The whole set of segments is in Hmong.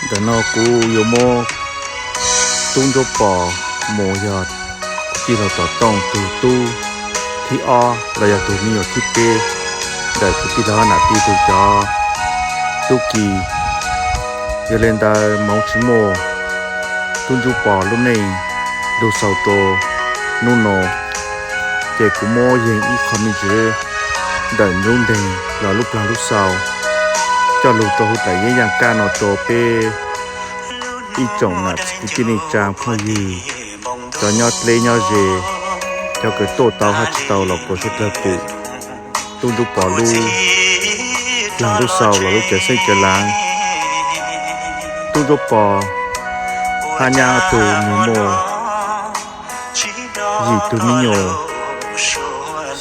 Ntawm no kuv yuav muab Tub Ntsuab Pos mus yog kuv tij laug Tom Tooj tus tub thib ob los yog tus me nyuam thib peb ntawm kuv tij laug Nam Tij tus cov tub ki. Yog li ntawd hmoov tsis muaj Tub Ntsuab Pos lub neej lug xaus rau hnub no, ces kuv muab yeeg ib qho me ntsis ntawm lub nteeg los lub plag lub xaus coj lug rau huv daim yeeb yaaj kab no rau peb ib tsoom nam txiv kwv tij neej tsaa phooj ywg, cov nyob dleb nyob ze, cov kws tuaj tau hab tsis tau los kuas suav dlawg pum Tub Ntsuab Pos lub plag lub xaus los lub cawv xeeb cawv laav. Tub Ntsuab Pos hab nyab tug nws muaj yim tug me nyuam,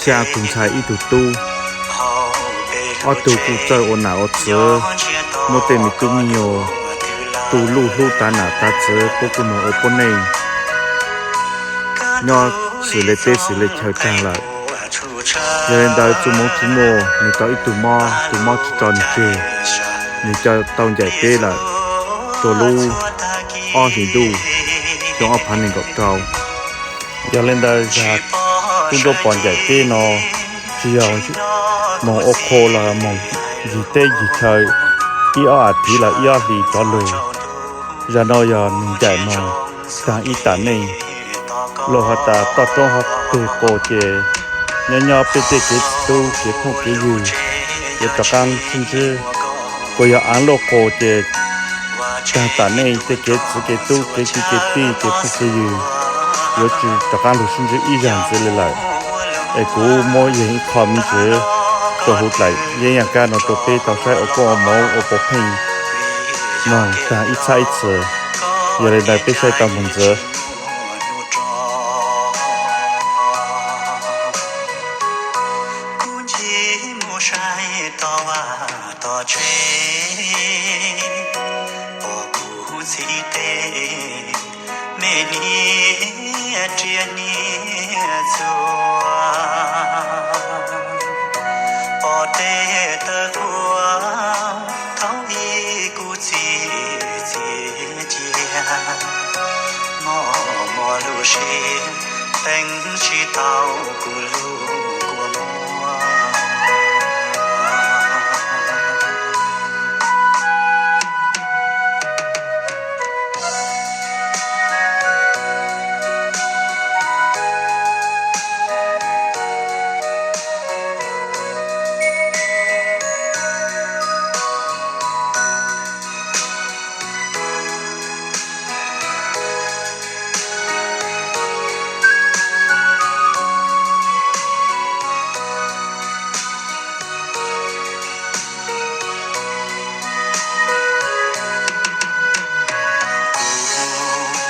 xyaa tug ntxhais ib tug tub. Ob tug kuj txawj ua nam ua txwv, muaj tej me tub me nyuam tu luj hlub tav nam tav txwv, puab kuj moog ua puab neej nyob xws le teb xws le chaw taag lawm. Yog li ntawd txuj hmoov tsis muaj, nws tau ib tug mob, tus mob tsis tso nws tseg, nws tau ncaim peb lawm rua lub ob hlis ntuj xyoo ob phav nees nkaum rau. Yog li ntawd zag Tub Ntsuab Pos ncaim peb no tsis yog moog ua qhua los moog ncig teb ncig chaw ib ob as thiv los ib ob hlis rov lug. Zag no yog nws ncaim moog taag ib tam neej, luas has tas toj roob hab teg quas ces nyob nyob peb tej kev txiv tub kev phooj kev ywg yuav rov qaab sib ntsib. Kuas yog aav luaj quas ces taag tam neej tej kev txiv kev tub kev kwv kev tij kev phooj kev ywg yuav tsis rov qaab lug sib ntsib ib zag ntxiv le lawm. Es kuv muab yeeg ib qho me ntsis rua huv daim yeeb yaaj kab no rua peb tau saib ua koob ua moov ua puav pheej noog taag ib txhab ib txhis. Yog li ntawd peb saib tau moog ntxiv. Pom tej tawv huav thaum ub kuv txiv txiv cia, mob mob lub siab teev tsis tau kuv lub kua muag.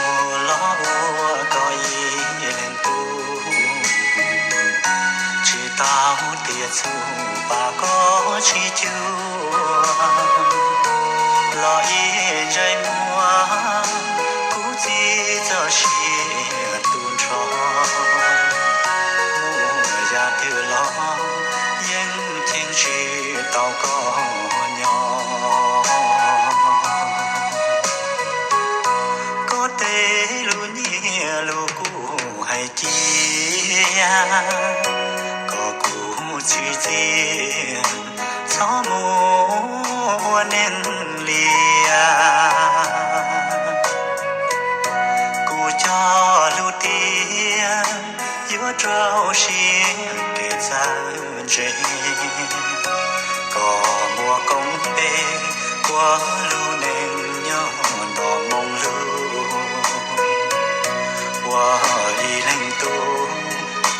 Kuv los ua koj ib leeg tub, tsis tau tias txuj pab koj tsis cuag, los ib ntsais muag kuv txiv txoj sia tu nrho. Muaj yam twg los yeej cheem tsis tau koj nyob. Koj tej lub nyiaj lub kub hais cia, koj kuv txim txiaj txhob mus ua neeg liam. Kuv cog lug tiag yuav rau siab kev txawj ntse, koj muaj koob npe ua lub neej nyob nto moo lug, ua ib leeg tub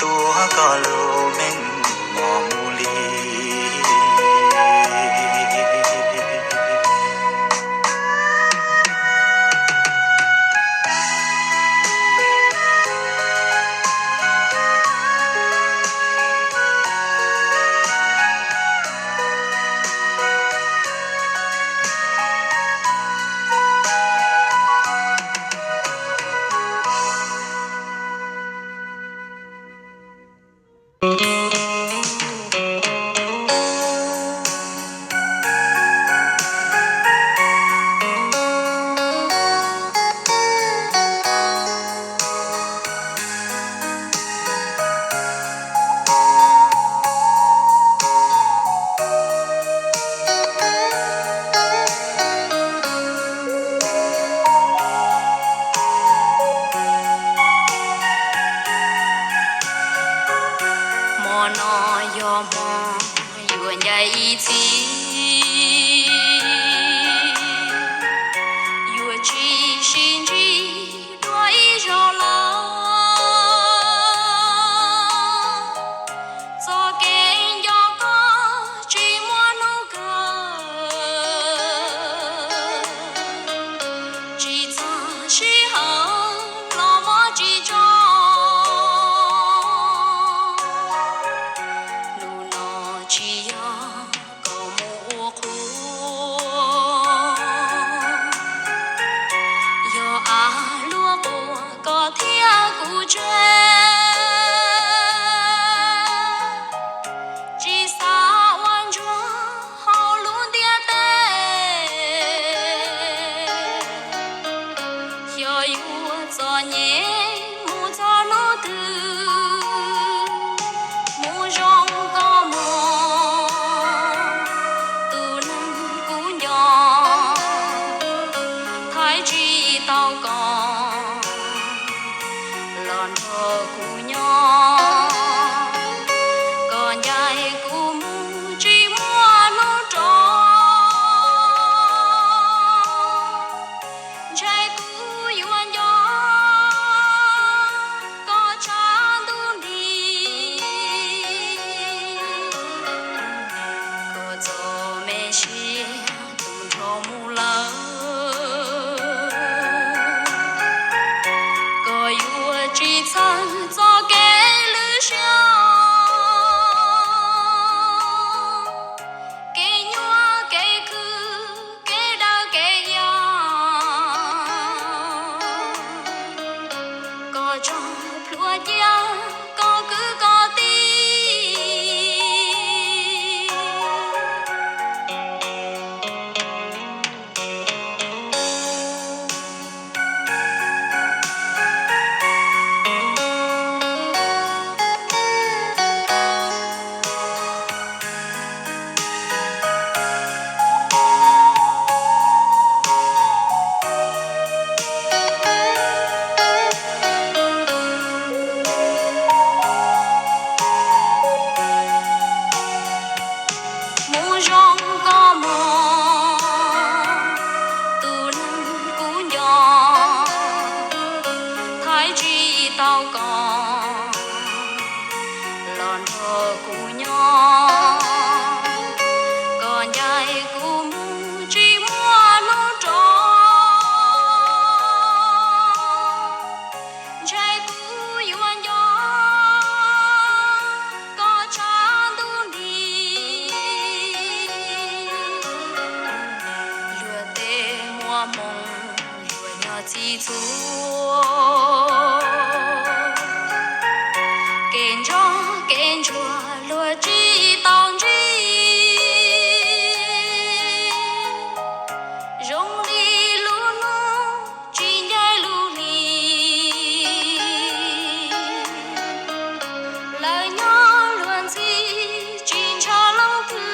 tuav koj lub meej mom mus li. txhij txhua. Kev ntsuag kev ntsuag luag tsis tau ntsib, zoo li lub hnub tsis ncaim lub hli. Lawv nyob luag ntxhi tsis ntshaw leej twg.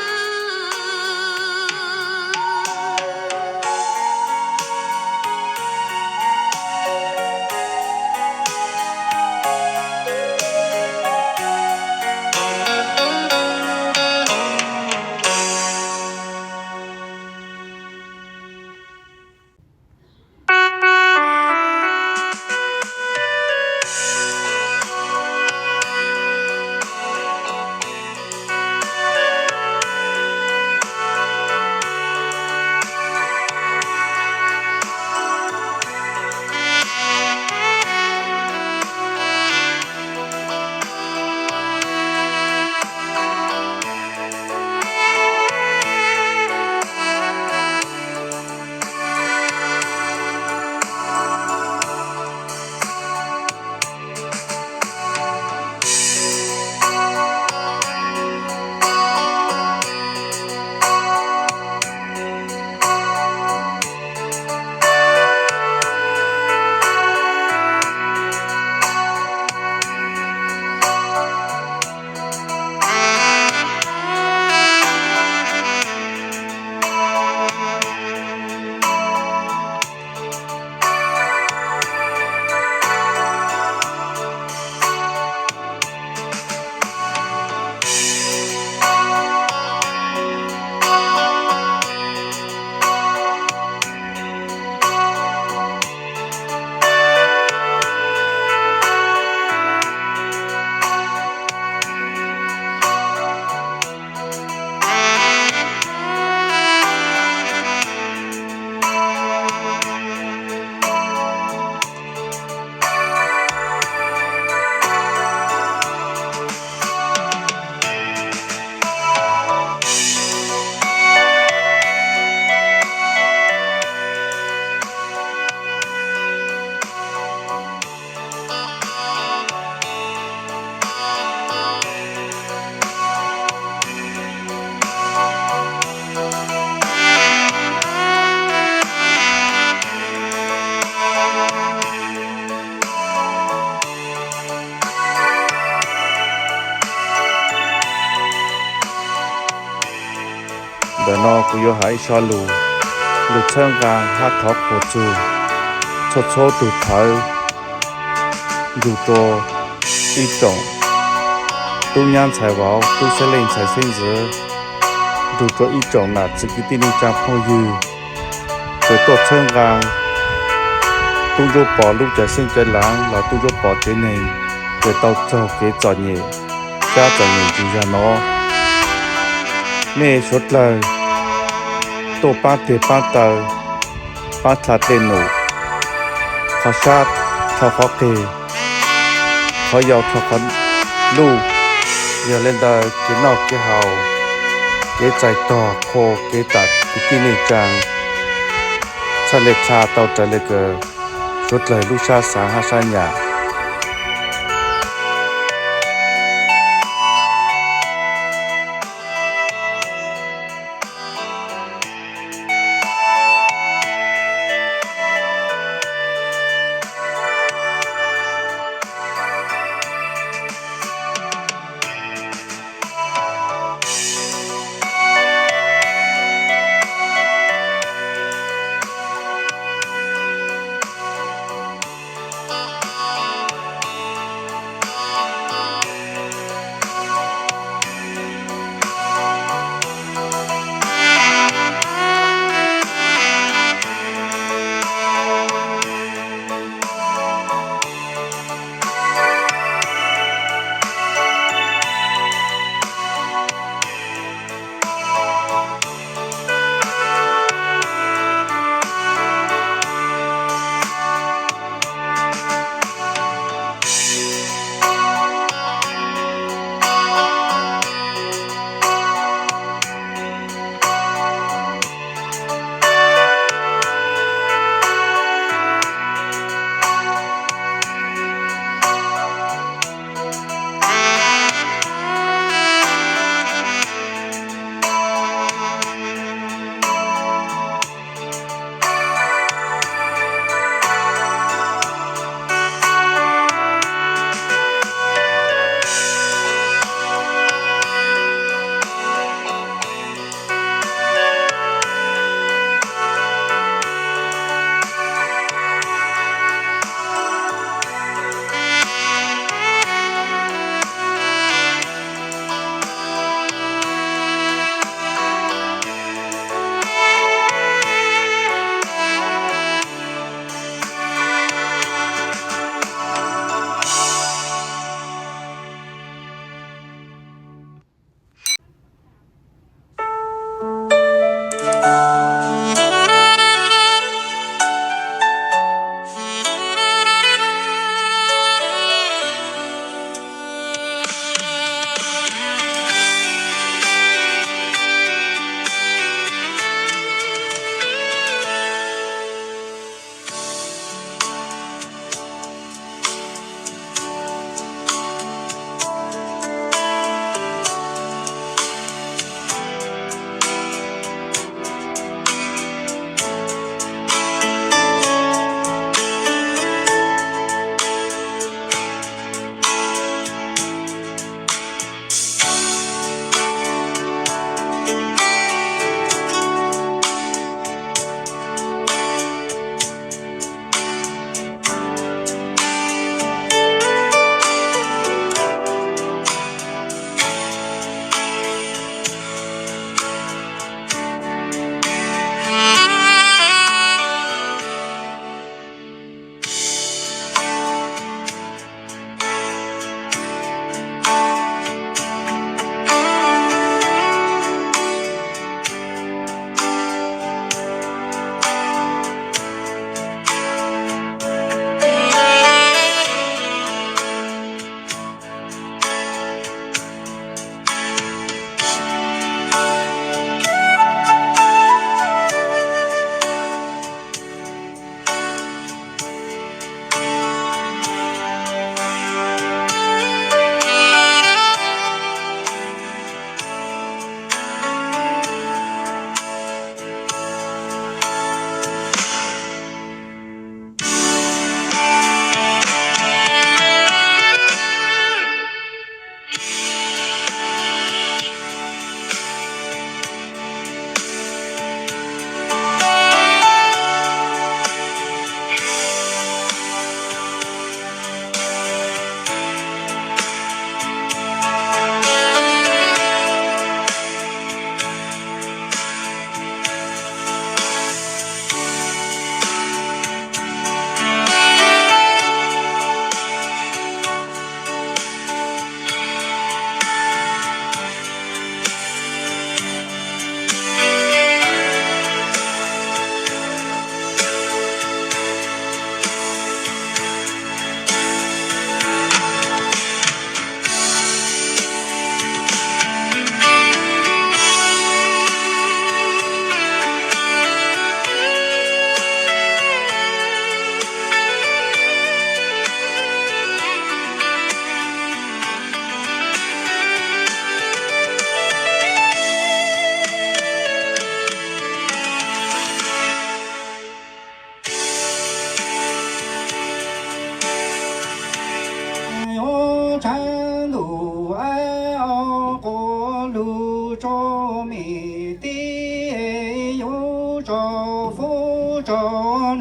Ntawm no kuv yuav hais ib zaj lus, lus txhawb nqa hab thov qhuas txug txhua txhua tug thawv, nrug rua ib tsoom tub nyab ntxhais vauv, tub xeeb leej ntxhais xeeb ntxwv, nrug rua ib tsoom nam txiv kwv tij neej tsaa phooj ywg, kws tuaj txhawb nqa Tub Ntsuab Pov lub cawv xeeb cawv laav los Tub Ntsuab Pov tsev neeg, kws tau raug kev txom nyem sab txom nyem ntsis zag no. Nej suav dlawg tuaj paab tes paab taw, paab dlha dlej num, qhov sab dlhau qhov qeg, qhov yau dlhau qhov luj. Yog le ntawd kev noj kev haus, kev txais tog qhua, kev tam kwv tij neej tsaa, txhaj le dlha tau raws le kws suav dlawg lub sab xaav hab sab nyam.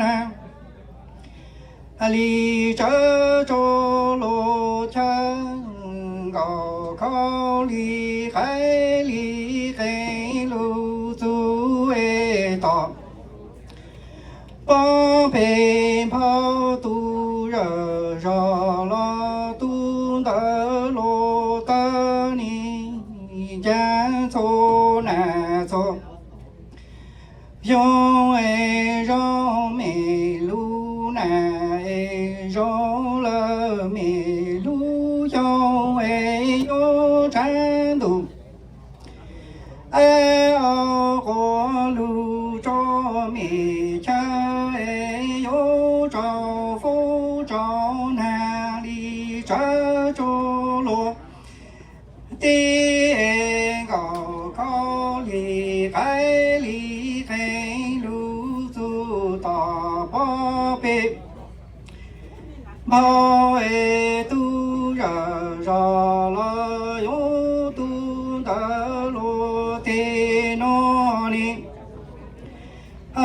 nag li tsawv tsuj lug chaw nkaus khaub li qaib li qees lug txug es tom pob pem nphau tus zawm zog los tus ntawd lug tawg nig ncaag txhua nag txhua xyoo es zoo mem lub nag es zoo lawm mem lub xyoo es yuav tshav ntuj es os quas lug tso mem chaw es yuav tso fub tso nag li tsawv tsuj lug tib es nkaus khaub li qaib li qees lug txug tom pob pem nphau es tus zawm zog los yuav tus ntawd lug teg no ne.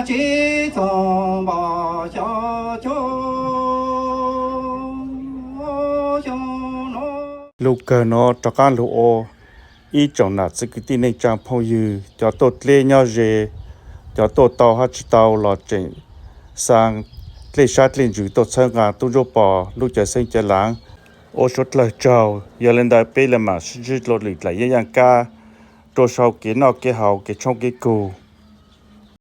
Tsib txoog npog xyov cuaj xyoo no. Lug kawg no rov qaab lug ua ib tsoom nam txiv kwv tij neej tsaa phooj ywg, cov tuaj dleb nyob ze, cov tuaj tau hab tsi tau los tseem xaa dlej sab dlej ntsws tuaj txhawb nqaa tub ntsuab pos lub cawv xeeb cawv laav ua suav dlawg tsaug. Yog le ntawd peb le maam sib ntsib dlua lwm dlaim yaaj yaaj kab rua sau kev noj kev haus kev tshoob kev kug.